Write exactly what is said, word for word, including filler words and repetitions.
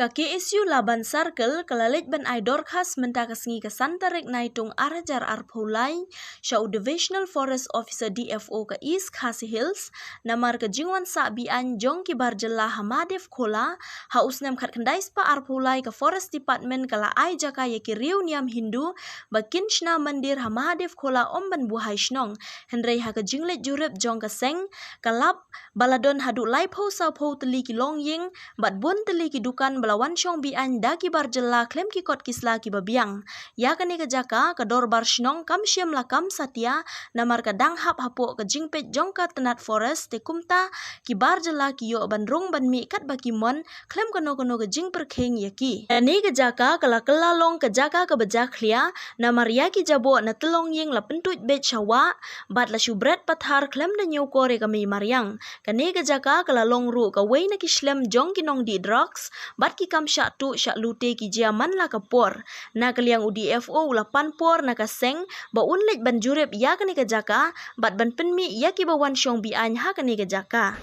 Ka K S U Laban Circle ka la leit ban ai dorkhas mynta ka sngi ka san tarik Naitung ar hajar arphew lai sha u Divisional Forest Officer D F O ka East Khasi Hills namar ka jingwan sah be-aiñ jong ki bar jylla ha Mahadev Khola. Ha u snem khatkhyndai spah arphew lai ka Forest Department ka la ai jaka ïa ki riew niam Hindu ba kin shna mandir ha Mahadev Khola ym ban buhai shnong. Hynrei ha ka jingleit jurip jong ka seng ka lap ba la don haduh laiphew sawphew tylli ki longïing bad bun tylli ki dukan ba la wan shong be-aiñ da ki bar jylla khlem ki kot ki sla kiba biang. Ïa kane ka jaka ka dorbar shnong kam shym la kam satia namar ka dang hap hapoh ka jingpeit jong ka tnat forest, te kumta ki bar jylla ki ïoh ban rung ban mih katba ki mon khlem kano kano ka jingpyrkhing ïa ki. Kane ka jaka ka la kylla long ka jaka kaba jakhlia namar ïa ki jaboh na tylli longïing la pyntuid beit sha wah bad la shu bret pathar khlem da ñiewkor ïa ka mei mariang. Kane ka jaka ka la long ruh kawei na ki shlem jong ki nongdih drugs bad ki kam shah tuh shah lute ki jia man la ka por. Na ka liang u D F O u la pan por na ka seng ba un leit ban jurip ïa kane ka jaka bad ban pynmih ïa kiba wan shong be-aiñ ha kane ka jaka.